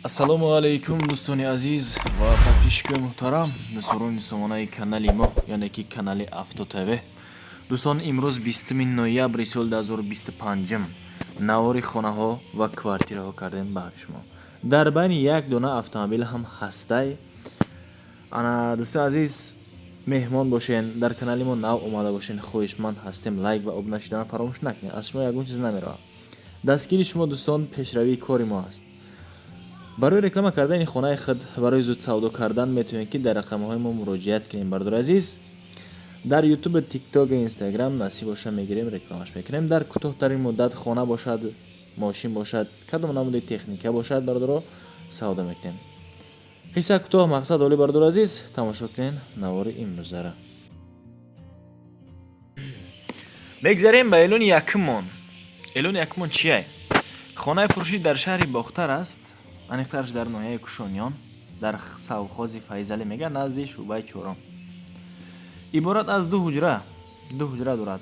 Ассалому алайкум, дӯстони азиз ва подписчикои муҳтарам, дӯстдорони сомонаи канали мо, яъне ки канали Авто ТВ. Дӯстон, имрӯз 20 ноябри соли 2025 навори хонаҳо ва квартираҳо кардем баҳри шумо. Дар байни як дона автомобил ҳам ҳастай. Ана, дӯстони азиз, меҳмон бошен, дар канали мо нав омада бошен, хоҳишманд ҳастем, лайк ва обуна шудан фаромӯш накунед. Аз шумо ягон чиз намеравад. Дастгири шумо, дӯстон, пешравии кори мо аст. Барои реклама кардани хонаи худ, барои зуд савдо кардан метавонед, ки дар рақамҳои мо муроҷиат кунем. Бардори азиз, дар Ютуб, Тикток, Инстаграм насиб боша, мегирем, рекламаш мекунем. Дар кӯтоҳтарин муддат хона бошад, мошин бошад, кадом намуди техника бошад, бардоро, савдо мекунем. Қисса кӯтоҳ, мақсад олӣ. Бардори азиз, тамошо кунед навори имрӯзара. Мегзарем ба эълони якуммон. Эълони якуммон чие? Хонаи фурӯшӣ дар шаҳри Бохтар аст, аниқтараш дар ноҳияи Кушониён, дар совхози Файзалӣ мега, назди шӯъбаи чорум. Иборат аз ду ҳуҷра, ду ҳуҷра дорад,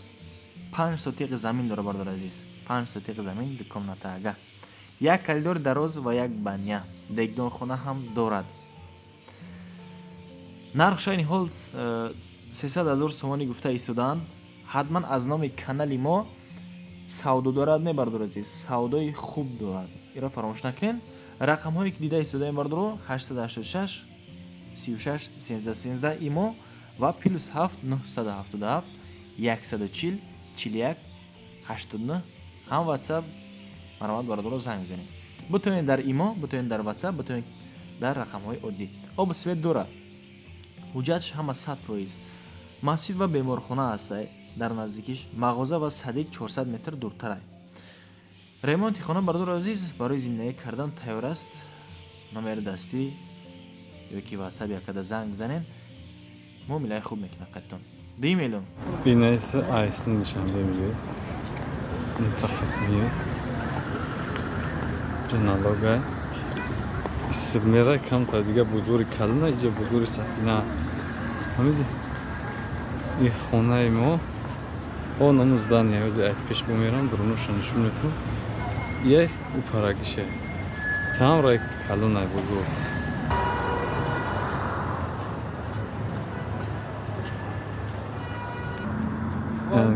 5 сотиқи замин дорад. Бардори азиз, 5 сотиқи замин, ду комнатага, як коридори дароз ва як баня, дегдонхона ҳам дорад. Нархш айни ҳол 300 000 сомонӣ гуфта истодаанд. Ҳатман аз номи канали мо савдо дорад. Не, бардори азиз, савдои хуб дорад, иро фаромӯш накунед. Рақамҳое ки дида истодаем, бардоро, 886 36 13 13 имо ва +7 977 140 41 89 ҳам Ватсап. Марҳамат, бародаро, занг бизанед. Бутавонед дар имо, бутавонед дар Ватсап, бутавонед дар рақамҳои оддӣ. Обу свет дорад, ҳуҷҷатш ҳама 100%. Масҷид ва беморхона ҳастай дар наздикиш, мағоза ва садик 400 метр дуртарай. Ремонти хона, бародари азиз, барои зиндагӣ кардан тайёр аст. Номери дастӣ ё ки Ватсап якада занг бизанед, муомилаи хуб мекунад қайтон. Дуюм эълон. Бинаиса айсни Душанбе мегӯяд. Интақат меёд. Ҷа налогай. Мера камтар дига бузури калона, иҷа бузури сафина. Ҳамиди? И хонаи мо. О, наму здание, ҳози ай пеш бумерам, дуруноша нишон метавон. Е, ӯ парагише. Там рай калонай бузург.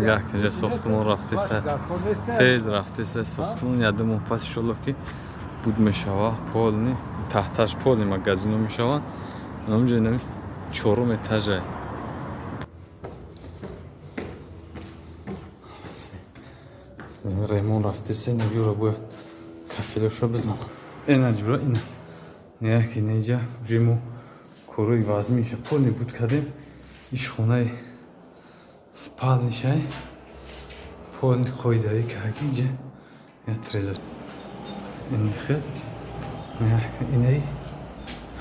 Гаҳ киҷа сохтмон рафтеса, тез рафтеса сохтмон. Яду моҳ пас, иншолло, ки буд мешава, полный таҳташ полный магазино мешаванд. Ҳамҷо инами чорум этажай. Ремонт рафтеса, ина юра бояд кафелоша бизанам. Ина ҷура, ина як инеҷа уже мо корои вазмиша полный буд кардем. Иш хонаи спальнишай, полный қоидаи каги. Иҷа я треза ин хел. Инаи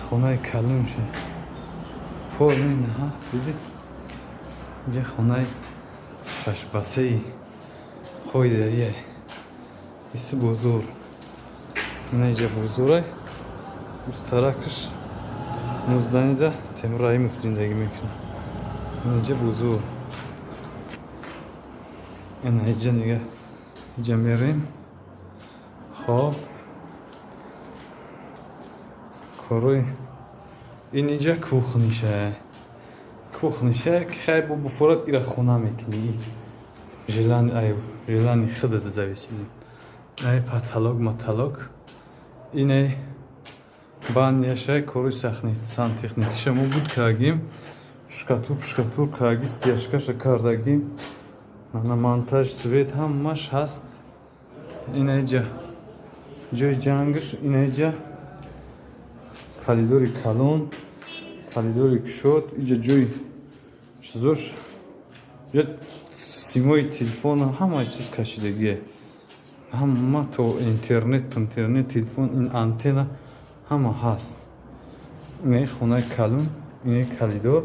хонаи калонша полный наҳа диди. Иҷа хонаи шашбасаи қоидаие, иси бозор. Ина иҷа бозорай, устаракаш нузданида Темур Раимов зиндагӣ мекунад. Инаҷа бозор. Ина иҷа нига, иҷа мерем. Хоб, корои ин иҷа кухниша, кухниша. Хай, бо буфорат ира хона мекунӣ, желание, желание худат зависит. Ай потолок маталок, ине баняшай. Корои сахни сантехникиша мо буд кардагим, штукатур штукатур кардаги, стяжкаша кардагим, ана монтаж, свет ҳамаш ҳаст. Ина иҷа ҷои ҷангаш. Ина иҷа коридори калон, коридори кушод. Иҷа ҷои чизош, иҷа симои телефона, ҳама чиз кашидагие, ҳама то интернет, интернет, телефон, ин антенна ҳама ҳаст. Инаи хонаи калон, инаи коридор,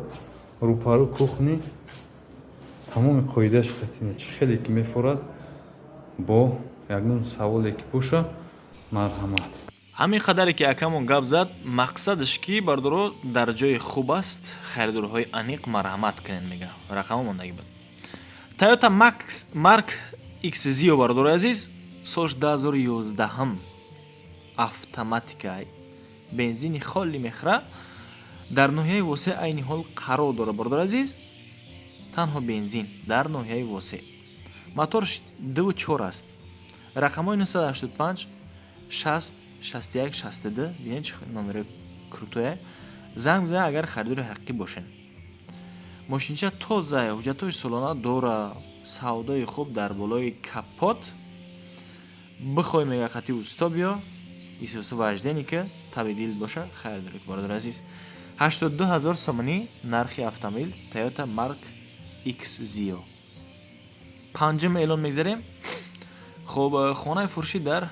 рӯпарӯ кухни, тамоми қоидааш қатина. Чӣ хеле ки мефорад, бо ягон саволе ки боша, марҳамат. Ҳамин қадаре ки акамон гап зад, мақсадаш ки, бардоро, дар ҷои хуб аст, харидорҳои аниқ марҳамат кунед, мега. Рақамо мондагӣ буд. Тойота Марк XZ, бародарои азиз, соли 2011, автоматикай. Бензини холӣ мехӯра. Дар ноҳияи Восе айни ҳол қарор дорад, бародари азиз. Танҳо бензин дар ноҳияи Восе. Моторш 2,4 аст. Рақамҳои 985 60 61 62. Бинед, чӣ номерои крутое. Занг бизанед, агар харидори ҳақиқӣ бошед. Мошинча тоза, ҳуҷҷатҳои солона дора, савдои хуб дар болои капот. Бихоҳӣ, мега, хати усто биё, исусу вождение ки таби дил боша, хайр доред, бародари азиз. 82 ҳазор сомонӣ нархи автомобил, Toyota Mark X Zio. Панҷум эълон мегзарем. Хуб, хонаи фурӯшӣ дар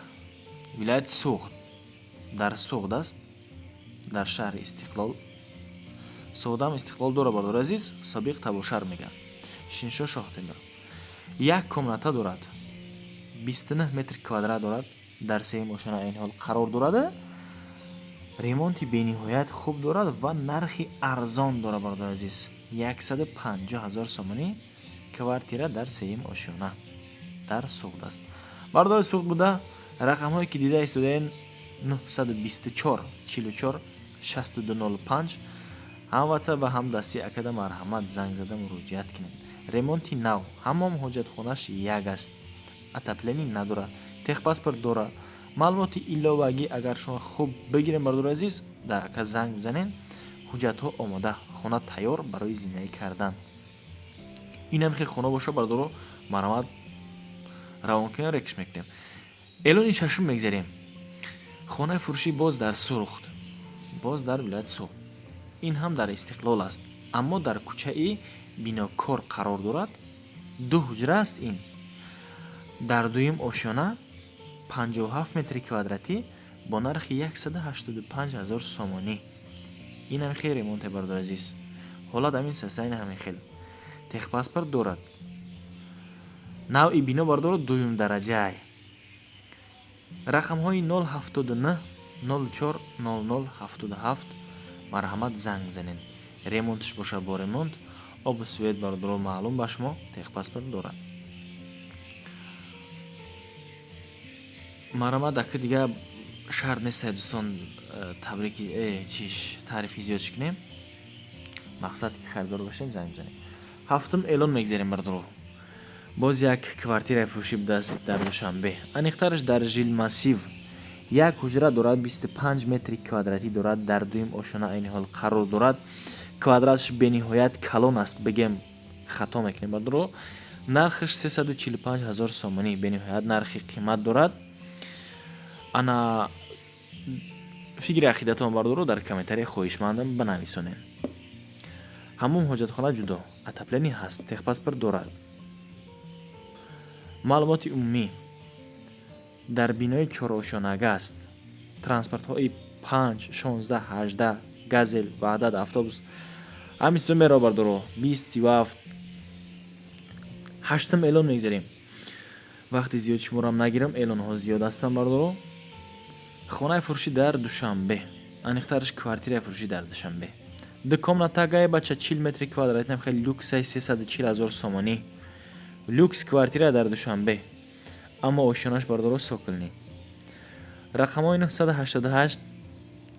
вилояти Суғд, дар Суғд аст, дар шаҳри Истиқлол. Суғдам Истиқлол дора, бародари азиз, собиқ Табошар мегӯянд. Шиншо Шоҳтемир. Як комната дорад, 29 метр квадрат дорад, дар сеюм ошёна айни ҳол қарор дорад. Ремонти бениҳоят хуб дорад ва нархи арзон дорад, бародари азиз. 150 ҳазор сомонӣ квартира дар сеюм ошёна дар Суғд аст. Бародари Суғд буда, рақамҳое ки дида истодаед, 924 44 62 05, ҳам WhatsApp ва ҳам дастии акада, марҳамат, занг зада муроҷиат кунед. Ремонти нав, ҳамом ҳоҷатхонааш як аст, отопление надорад, техпаспорт дорад. Маълумоти иловагӣ агар шумо хуб бигирем, бародари азиз, дар ака занг бизанед. Ҳуҷҷатҳо омода, хона тайёр барои зиндагӣ кардан. Инам хел хона боша, бародаро, марҳамат, равон кунем, рекш мекунем. Эълони шашум мегзарем. Хонаи фурӯшӣ боз дар Суғд, боз дар вилояти Суғд. Ин ҳам дар Истиқлол аст, аммо дар кӯчаи Бинокор қарор дорад. Ду ҳуҷра аст ин, дар дуюм ошёна, 57 метри квадратӣ бо нархи 185 ҳазор сомонӣ. Инам хел ремонте, бародари азиз. Ҳолат ҳамин састаини ҳамин хел. Техпаспорт дорад. Навъи бино, бардоро, дуюм дараҷаай. Рақамҳои 079 04 00 77, марҳамат, занг бизанед. Ремонтш бошад, бо ремонт, обу свет, бародаро, маълум ба шумо, техпаспорт дорад. Марҳамат, ака, дига шарт нестай, дӯстон, табрики чиш таърифи зиёдш кунем. Мақсад ки харидор бошед, занг бизанед. Ҳафтум эълон мегзарем, бародаро. Боз як квартираи фурӯшӣ будааст дар Душанбе, аниқтараш дар Жилмассив. Як ҳуҷра дорад, 25 метри квадратӣ дорад, дар дуюм ошёна айни ҳол қарор дорад. Квадратш бениҳоят калон аст, бигем, хато мекунем, бародаро. Нархаш 345 ҳазор сомонӣ, бениҳоят нархи қимат дорад. Ана фикри ақидатон, бародаро, дар комментария хоҳишмандам банависонед. Ҳамон ҳоҷатхона ҷудо, отопление ҳаст, техпаспорт дорад. Маълумоти умумӣ: дар бинои чорошонага аст. Транспортҳои 5, 16, 18, Газел, Ваҳдат, автобус, ҳамин чизо меро, бардоро, 20, 37. Ҳаштум эълон мегзарем. Вақти зиёд шуморам нагирам, эълонҳо зиёд ҳастанд, бардоро. Хонаи фурӯшӣ дар Душанбе, аниқтараш квартираи фурӯшӣ дар Душанбе. Ду комнатагаи, бача, 40 метри квадратинам, хеле люксай, 340 ҳазор сомонӣ. Люкс квартира дар Душанбе, аммо ошёнаш, бардоро, цокольный. Рақамҳои 988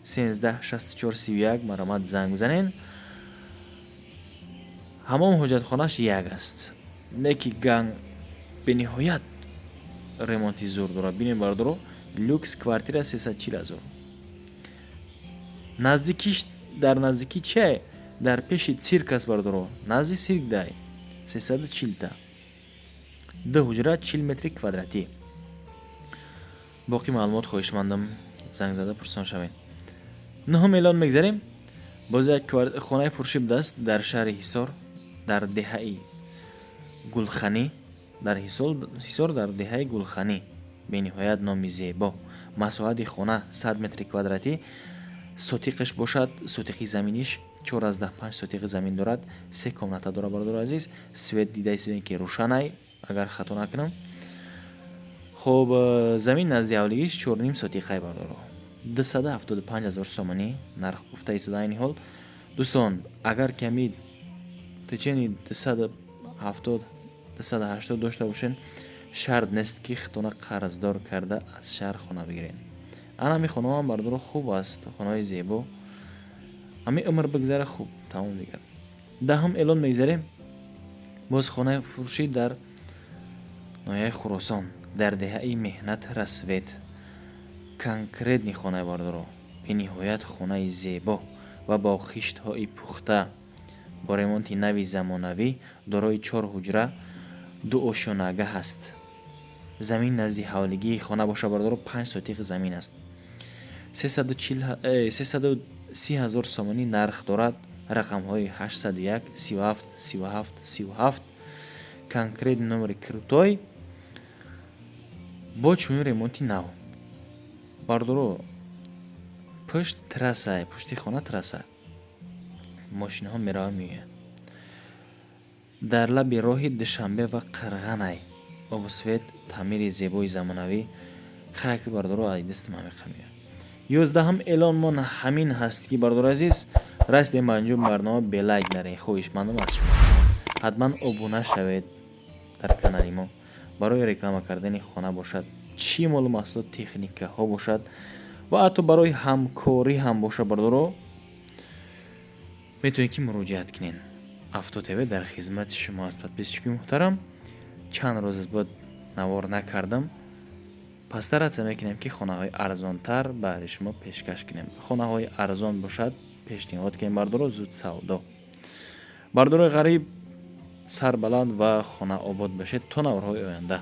13 64 31, марҳамат, занг бизанед. Ҳамон ҳоҷатхонааш як аст, не ки ганг, бениҳоят ремонти зур дорад. Бинед, бардоро, люкс квартира 340 ҳазор. Наздикиш дар наздикӣ чие? Дар пеши цирк аст, бардоро, назди цирк дай. 340-та, ду ҳуҷра, 40 метри квадратӣ. Боқӣ маълумот хоҳишмандам, занг зада пурсон шавед. Нуҳум эълон мегзарем. Боз як хонаи фурӯшӣ будааст дар шаҳри Ҳисор, дар деҳаи Гулханӣ. Дар Ҳисор, дар деҳаи Гулханӣ, бениҳоят номи зебо. Масоҳати хона 100 метри квадратӣ, сотиқаш бошад, сотиқи заминиш 4,5 сотиқи замин дорад. Се комната дорад, бародари азиз. Свет дида истодем, ки рӯшанай, агар хато накунам. Хуб, замин назди ҳавлигиш 4,5 сотиқай, бародаро. 275 ҳазор сомонӣ нарх гуфта истода айни ҳол. Дӯстон, агар ками течени 270, 280 дошта бошед, шарт нест, ки худтона қарздор карда аз шаҳр хона бигиред. Ана ҳами хонаҳо ҳам, бардоро, хуб аст, хонаҳои зебо. Ҳами умр бигзара, хуб, тамом дигар. 10-ум эълон мегзарем. Боз хонаи фурӯшӣ дар ноҳияи Хуросон, дар деҳаи Меҳнат Рассвет. Конкретный хонаи, бардоро, бениҳоят хонаи зебо ва бо хиштҳои пухта, бо ремонти нави замонавӣ, дорои чор ҳуҷра, ду ошёнагаҳ аст. Замин назди ҳавлигии хона боша, бардоро, 5 сотих замин аст. 330 000 сомонӣ нарх дорад. Рақамҳои 801 37 37 37. Конкретный номери крутой бо чунин ремонти нав, бардоро. Пушт трасса, пушти хона трасса, мошинаҳо мераванд, меоянд. Дар лаби роҳи Душанбе ва Қирғанай, обу свет, таъмири зебои замонавӣ. Хайр, ки, бардоро, ай дастам ҳамиқа меояд. 11-ум эълонмон ҳамин ҳаст, ки, бардори азиз, расидем ба анҷоми барнома. Бе лайк нарен, хоҳишмандам аз шумо, ҳатман обуна шавед дар канали мо. Барои реклама кардани хона бошад, чӣ молу маҳсулот, техникаҳо бошад ва ҳатто барои ҳамкорӣ ҳам бошад, бардоро, метавонед, ки муроҷиат кунед. Авто ТВ дар хизмати шумо аст. Подписчики муҳтарам, чанд рӯз аст бояд навор накардам. Постараться мекунем, ки хонаҳои арзонтар баҳри шумо пешкаш кунем. Хонаҳои арзон бошад, пешниҳод кунем, бардоро, зуд савдо. Бардорои ғариб, сарбаланд ва хонаобод бошед то наворҳои оянда.